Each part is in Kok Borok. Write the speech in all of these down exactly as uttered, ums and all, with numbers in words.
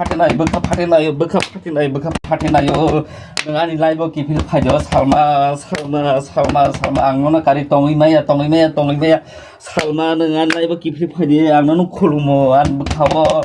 Phatinai bwkha phatinai bwkha phatinai bwkha phatinai o. Nwng ani live o kiphil phaido Salma Salma Salma Salma, ang nono kari tongwi maya tongwi maya tongwi maya. Salma nwng ani live o kiphil phaidi, ang nono khulumo ani bwkha o.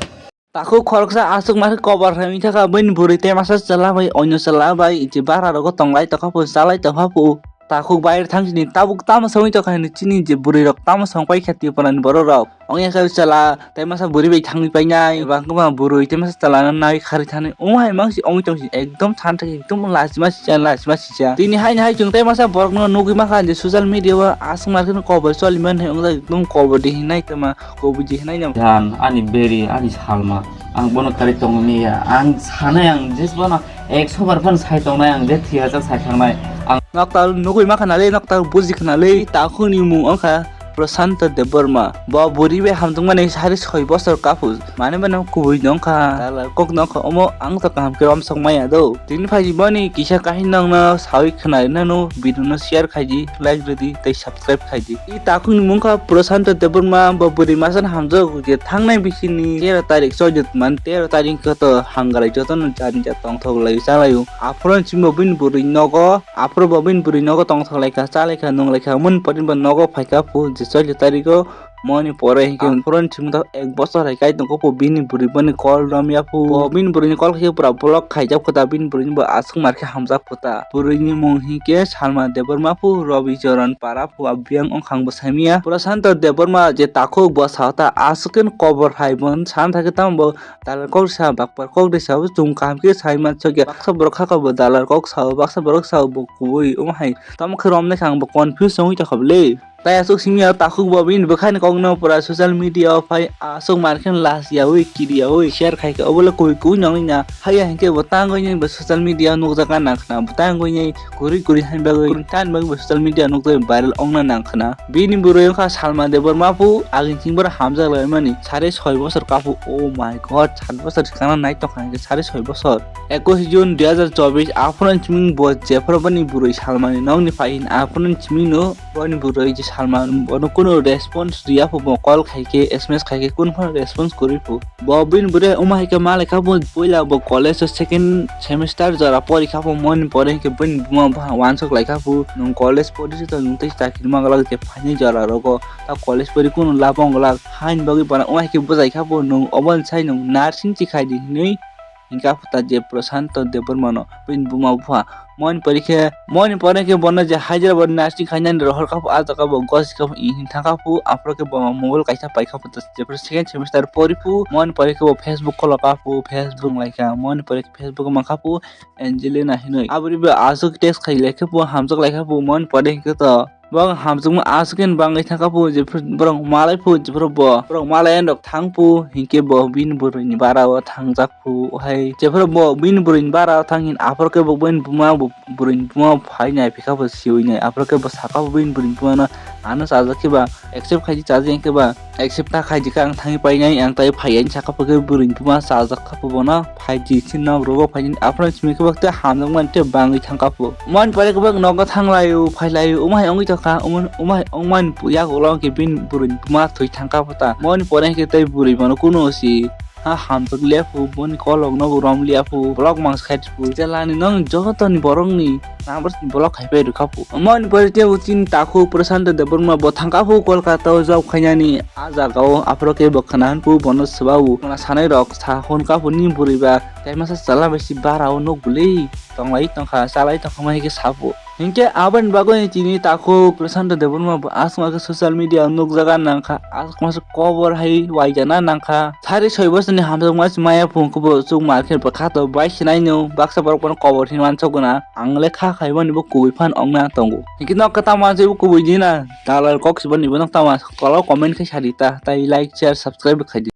Takhuk khoroksa aswk ma khe kobar hai wngkha kha, bini bwrwi tei masa chwla bai, oino chwla bai, je bara rogo tonglai tongkha pho, chalai tongkha pho. Takhuk bai thang sini tabuk tamo songwi tongkha hini chini je bwrwi rok tamo song pai kha Tripura ni borok rok. Ongya kha chwla tei masa bwrwi bai thangwi painai, bangkha bwrwi tei masa chwla no nai kharwi thani. Omo hai mang si ongwi tong si ekdom than thang ekdom lachima sisa lachima sisa. Tini hai hai chwng tei masa borok no nugwi mankha je social media o aswk ma khe kobar choli man hai wngjak ekdom kobar di hinai tama. Kobuji hinai no. Jan, ani beri, ani Salma. Ang bono kari tongmani ya. Ang sanai ang jes bono ekso bar phano sai tongnai ang je thwi hajak sai thangnai. Ang nokta nugwi ma khana le, nokta buji khana le. Takhuk ni mung ongkha Prasanta Debbarma. Bo buri bai hamjwk mani sari soi bosor kaphu. Mane mane kubui nongkha. Dala kok nongkha omo ang to kaham khe romsok maya do. Tini phaji boni kisa kahini nongno sawi khna rinano video no share khaidi, like ridi tei subscribe khaidi. I takhuk ni mungkha Prasanta Debbarma, bo bwrwi masa no hamjak je thangnai bisini tero tarik choi man tero tarik khe to hangrai joto no jani ja tongthok lai chalai o. Aphuru chimbo bini bwrwi nogo, aphuru bo bini bwrwi nogo tongthok lai kha, chalai kha, nung lai kha, mun porin bo nogo phai kha phu je choi tarik o. Moni pore hinkhe aphuru ni simi ta ek bosor hai kai tongkha phu bini bwrwi boni call romya phu. Bo bini bwrwi ni call khe pura block khaijak phu ta, bini bwrwi ni bo aswk mar khe hamjak phu ta. Bwrwi ni mung hinkhe Salma Debbarma phu, Robi Choron Para phu, abiyang ongkhang bo saimya. Prasanta Debbarma je takhuk bo sa ta aswk khe kobor hai bo san thakhe tamo bo dalal kok sa bakpar kok de sa bo chwng kaham khe sai man sokya. Baksa borok kha kha bo dalal kok sa o, baksa borok sa o bo kubui omo hai tamo khe romnai kha ang bo confuse wngwi tongkha bwle. Tai aswk simi ya takhuk bo bini bwkhani kokno pura social media o phai aswk mar khe las yaui kiri yaui share khai khe obo le koi koi nangwi na haya hinkhe bo tangwi ni bo social media o nukjak nang khna bo tangwi ni kuri kuri hai bagwi tan bagwi bo social media o nukjak viral ongna nang khna. Bini bwrwi wngkha Salma Debbarma phu agin ching boro hamjak lai mani sare soi bosor kaphu, oh my god, sat bosor sikana nai tongkha hinkhe sare soi bosor. Ekwis June dui hajar chobis aphuru ni simi bo jephuru boni bwrwi Salma ni nokni phai hin aphuru ni simi no. Boni bwrwi je Salman bono kunu response riya phu, bo call khai khe, S M S khai khe, kunu phano response kwrwi phu. Bo bini bwrwi omo hai khe ma lai kha phu, puila bo college o second semester jora pori kha phu, moni pore hinkhe bini buma bupha uansuk lai kha phu, nwng college pori se to nwng tei chakri ma glak je phaini jora rogo ta college pori kunu lab wng glak, haini bagwi bono omo hai khe bwsai kha phu, nwng obo sai nwng nursing chi khai di hinwi. Hinkhe aphuru ta je Prasanta Debbarmano bini buma bupha moni pore khe, moni pore khe bono je Hyderabad nursing khainani rohor kha phu, ah jaga bo gosi kha phu, i hin thang kha phu, aphuru khe bo mobile kaisa pai kha phu, jephuru second semester pori phu, moni pore khe bo Facebook kholo kha phu, Facebook lai kha, moni pore khe Facebook man kha phu Angelina hinwi. Aboni bo aswk text khai lai kha phu, hamjak lai kha phu, moni pore hinkhe to. Bo hamjakma aswk khe bangwi thang kha phu, jephuru borok malai phu, jephuru bo borok malai rok thang phu, hinkhe bo bini bwrwini bara o thangjak phu. Hai jephuru bo bini bwrwini bara o thang hin, aphuru khe bo bini buma bo bwrwini buma phai nai phi kha phu, siwi nai. Aphuru khe bo sa kha phu bini bwrwini buma no, ano chajak khe ba accept khai di, chaji hinkhe ba. Accept ta khai di kha, ang thangwi painai, ang tai phai ani saka phu khe bwrwini buma chajak kha phu bono, phai di sin nok rogo phai di, aphuru simi khe bak te hamjak mani te bangwi thang kha phu. Moni pore khe bak nogo thang lai o, phai lai o, omo hai wngwi tong kha, omo, omo hai wngmani pu-, yagulo khe bini bwrwini buma thwi thang kha phu ta. Moni pore khe tei bwrwi bono kunu si ha hamjak liya phu, boni kolok nogo rom liya phu, block mangsa khai phu. Jelani nong joto ni borok ni number block khai pai rwkha phu. Moni pore tei bo chini takhuk Prasanta Debbarma bo thang kha phu Kolkata o job khainani. Ah jaga o aphuru khe bo khna hwn phu bono swba o. Khna sanai rok sa hwn kha phu ni bwrwi ba tei masa chwla bai si bara o nuk bwlwi tonglai tongkha, chalai tongkha ma hai khe sa phu. Hinkhe aboni bagwi chini takhuk Prasanta Debbarma bo aswk ma khe social media o nukjaga nangkha, aswk masa kobor hai waijana nangkha. Sari soi bosor ni hamjakma se maya phung khe bo chuk mar khe bo kha to bai sinai no baksa borok bono kobor hinwi uansuk gana. Ang le kha khai mani bo kubui phan ongna tongo. Hinkhe nok khe tamo se bo kubui di na dalal kok se bo ni bo nok tamo kolok comment khe sa di ta, tai like, share, subscribe khai di.